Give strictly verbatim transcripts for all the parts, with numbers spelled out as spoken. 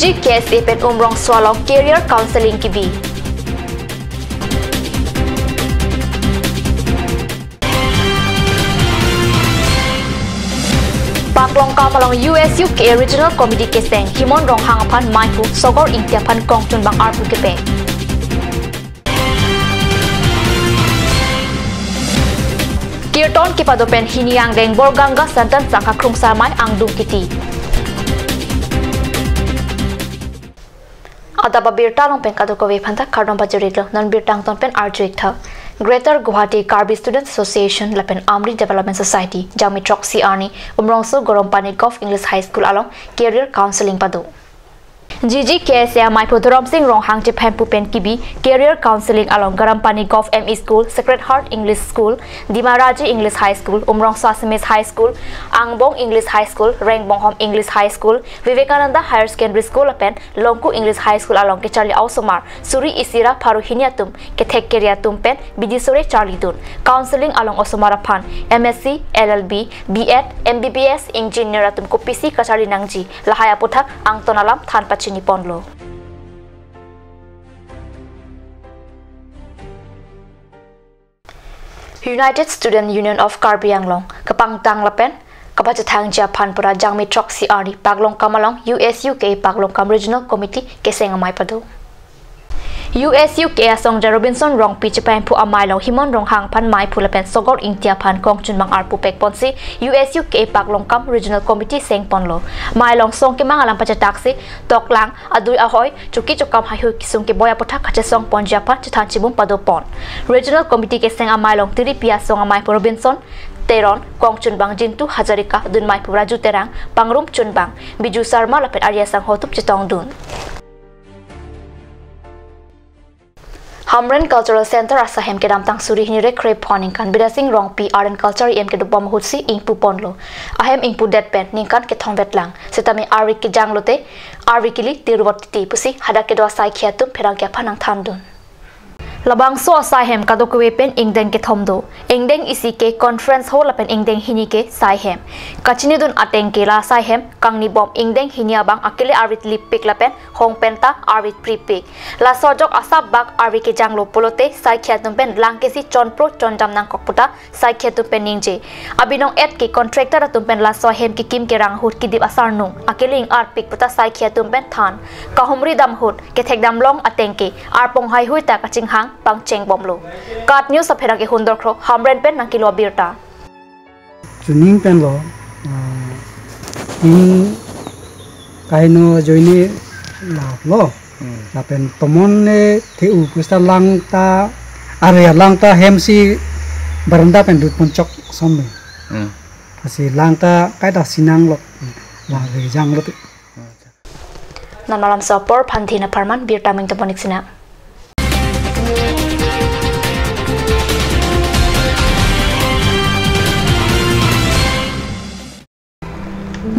G K S A pen Umrongso along career counseling kebi. Paklongkam along U S U K A Regional Committee keseng, Himon Ronghang aphan maiphu, Sogor Ingti aphan kongchunbang arpu kepek. Kirton kepado pen hini angdeng Borganga Santan Sangha Krungsarmai angdung kiti. Adap abirta along pen kadokave aphanta kardom pajirlo, non birta angton pen arju-ik tha. Greater Guwahati Karbi Students Association lapen Amri Development Society, Jangmi throksi arni, Umrongso Garampani Govt English High School along career counseling pado. G G K S A amaiphu Dhorom Sing Ronghang chepahemphu pen kebi career counseling along Garampani Govt M E School, Sacred Heart English School, Dimaraji English High School, Umrongso Assamese High School, Angbong English High School, Rengbonghom English High School, Vivekananda Higher Secondary School lapen Longku English High School along kecharli a-osomar suri isi ra pharo hini atum kethek kere atum pen bidi sore charlidun. Counseling along osomar aphan M S C, L L B, B Ed, M B B S, engineer atum kopisi kacharli nangji, lahai aputhak angton alam than pachiniponlo. United Student Union of Karbi Anglong kepangtang lapen kapachethangji aphan pura Jangmi throksi arni Paklongkam along U S U K A Paklongkam Regional Committee keseng amai pado. U S U K A asongja Robinson Rongpi chepahemphu amai along Himon Ronghang aphan maiphu lapen Sogor Ingti aphan kongchunbang arpu pekponsi U S U K A Paklongkam Regional Committee sengponlo. Amai along song kemang alam pachetaksi toklang, adui ahoi, choki chokam haihui kesung keboi aputhak kachesongponji aphan chethan chibum padopon. Regional Committee keseng amai along tiripi asong amaiphu Robinson Teron, kongchunbang Jintu Hazarika, dunmaiphu Raju Terang, pangrum chunbang Biju Sharma lapen arya sangho atum chetongdun. Hamren Cultural Center asahem kedamtang suri hini ra krephongo aningkan Bidya Sing Rongpi Art and Culture E M kedobom ahutsi ingpuponlo. Ahem ingpudet pen ningkan kethom vetlang. Setame arvi kejang lote arvi kili tirvot titi pusi hadak kedo asaikhi atum pherangke aphan nangthandun. Labangso asaihem kadokave pen ingdeng kethom do. Ingdeng isi ke conference hall lapen ingdeng hini ke saihem. Kachinidun ateng ke la saihem kangnibom ingdeng hini abang akele arvi lipik lapen hong penta arvi pripik. Laso ajok asap bak arvi kejanglo pulote saikhi atum pen lang kesi chonpro chonjam nangkok puta saikhi atum pen ningje. Abinong et ke contractor atum pen laso ahem kekim kerang ahut kedip asarnung akele ing-arpik puta saikhi atum pen than. Kahumri dam ahut kethekdam long ateng ke arpong haihui ta kachinghang pangchengbomlo. KAT News apherangke Hundor Kro, Hamren pen nangkelo abirta. Chuning penlo, ah, ning kaino ajoine lap lo. Hmm. Lapen tomon ne the-u pusta lang ta, area lang ta hemsi baranda pen dut ponchok som le. Hmm. Lasi lang ta kaita sinang lo, la rejang lo. Namalam sopor phan thina parman birta ming toponik sina.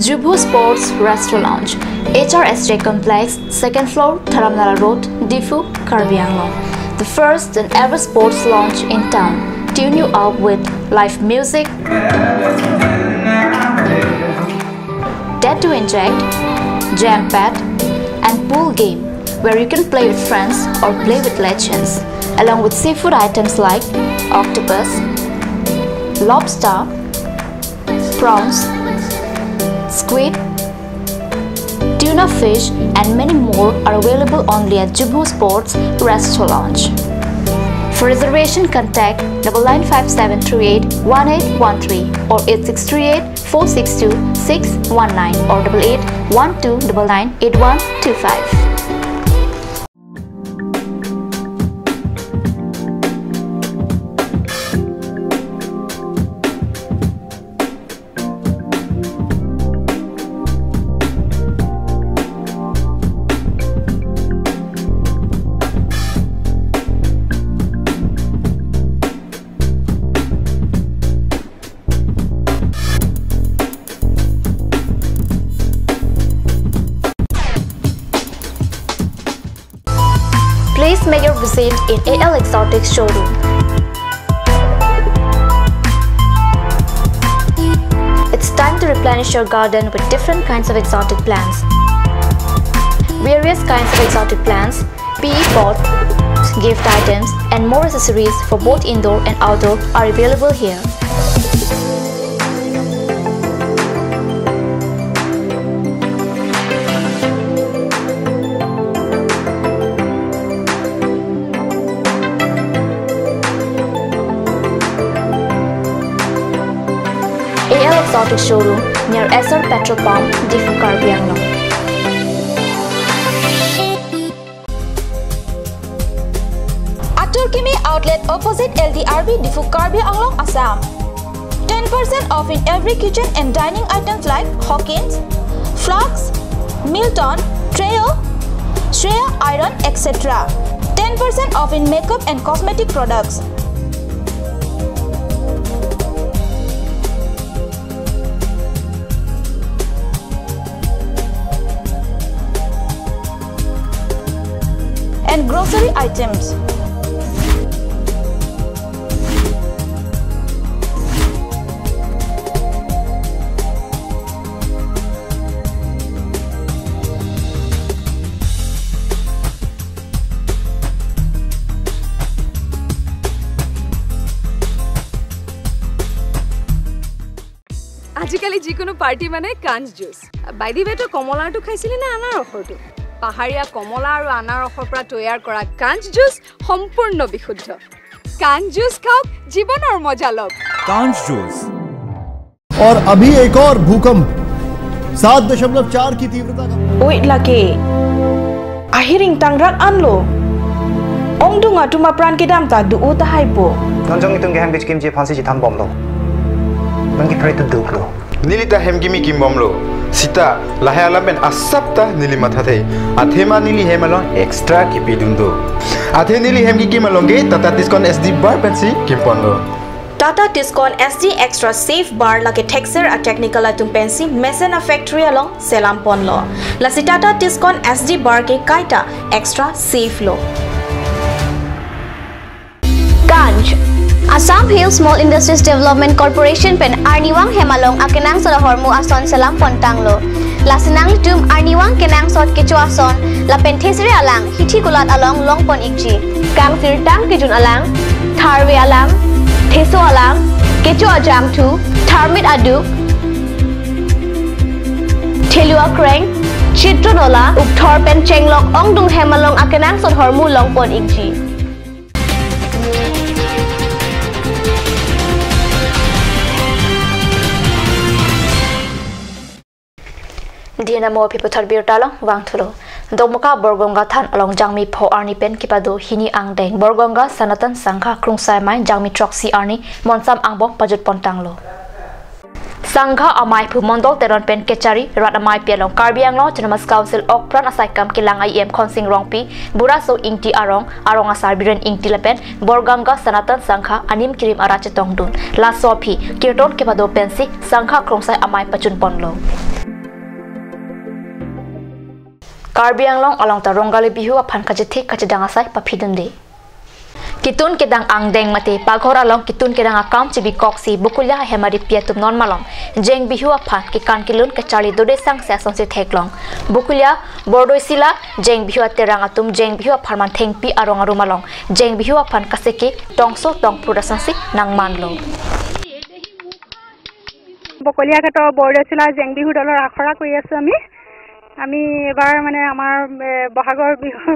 Jubho Sports Restaurant, H R S J Complex, second floor, Dharamnala Road, Diphu, Karbi Anglong. The first and ever sports lounge in town. Tune you up with live music, Dead to Inject, Jam Pad, and pool game where you can play with friends or play with legends, along with seafood items like octopus, lobster, prawns, squid, tuna fish, and many more are available only at Jubho Sports Restaurant. For reservation, contact double nine five seven three eight one eight one three or eight six three eight four six two six one nine or double eight one two double nine eight one two five. Please make your visit in A L Exotic showroom. It's time to replenish your garden with different kinds of exotic plants. Various kinds of exotic plants, P E pots, gift items, and more accessories for both indoor and outdoor are available here. A L Exotic Showroom near Essar Petrol Pump, Diphu, Karbi Anglong. Atur Kimi Outlet, opposite L D R B, Diphu, Karbi Anglong, Assam. Ten percent off in every kitchen and dining items like Hawkins, flasks, Milton, Treo, Shreya iron, et cetera. Ten percent off in makeup and cosmetic products. And grocery items. আজিকালি যিকোনো পাৰ্টি মানে কাঞ্চ juice. By the way, তই কমলাৰটো খাইছিলি নে আনাৰসৰটো? পাহাৰীয়া কমলা আৰু আনাৰসৰ পৰা তৈয়াৰ কৰা কাঞ্চ জুচ সম্পূৰ্ণ বিশুদ্ধ। কাঞ্চ জুচ খাওক, জীৱনৰ মজা লওক। कांच जूस। और अभी एक और भूकंप सात दशमलव चार की तीव्रता का। Oi lake. Ahiring tangrak anlo. Ongdung atum apran kedam ta do-o tahai po. Non jong itum ke hem kechikimji aphansi chithan bomlo. Non ke pray to duklo. Neli ta hem kimi kim bomlo. Sita, lahai alam pen asap ta neli mathathe. Athema neli hem along extra kipidun do. Athe neli hem kikim along ke Tata Tiscon S D bar pensi kimponlo. Tata Tiscon S D Extra Safe Bar lake thekser a-technical atum pensi mesen a-factory along selam ponlo. Lasi Tata Tiscon S D Bar ke kaita extra safe lo. Kancch. Assam Hill Small Industries Development Corporation pen arnivang hem along akenangsot ahormu ason selam pontanglo. Lasi nanglitum arnivang kenangsot kecho ason lapen thesere alang hithi kulat along longpon ikji. Kangsirtang kejun alang, tharve alang, theso alang, kecho ajangthu, tharmit aduk, thelu akreng, chitron ola, ukthor pen chenglok ongdung hem along akenangsot ahormu longpon ikji. Dina mo aphi puthot birta along vangthulo. Dokmoka Borganga than along Jangmi pho arni pen kepado hini angdeng Borganga Sanatan Sangha Krungsai Amei Jangmi throksi arni monsam angbong pajut pontanglo. Sangha amei aphu Mondol Teron pen kechari rat ameipi along Karbi Anglong Autonomous Council okpran asaikam kelang a-E M Khonsing Rongpi, Buraso Ingti arong, arong asar Biren Ingti lapen Borganga Sanatan Sangha anim kirim arat chetongdun. Laso aphi kirton kepado pensi Sangha Krungsai Amei pachun ponlo. Karbi Anglong along ta Rongali Bihu aphan kachethik kachedang asai paphidunde. Kitun kedang angdeng mate paghor along kitun kedang akam chibikoksi Bokolia ahem aripi atum non malom Jeng Bihu aphan kekan kelun kecharli dode sangse asonsi theklong. Bokolia, Bordoisila, Jeng Bihu aterang atum Jeng Bihu apharman thengpi arong arum along Jeng Bihu aphan kaseke tongso tongpru asonsi nangmanlo. বকলীয়াঘাটৰ বৰদৈচিলা জেং বিহু দলৰ আখৰা কৰি আছো আমি। আমি এবাৰ মানে আমাৰ, এ, বহাগৰ বিহু,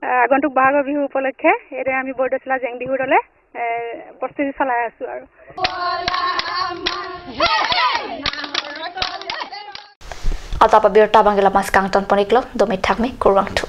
এ, আগন্তুক বহাগৰ বিহু উপলক্ষে ইয়াতে আমি বৰদৈচিলা জেং বিহু দলে, এ, প্ৰস্তুতি চলাই আছো আৰু। Adap abirta abang ke la-an si kangton pon iklo, dome thakme, kurvangthu.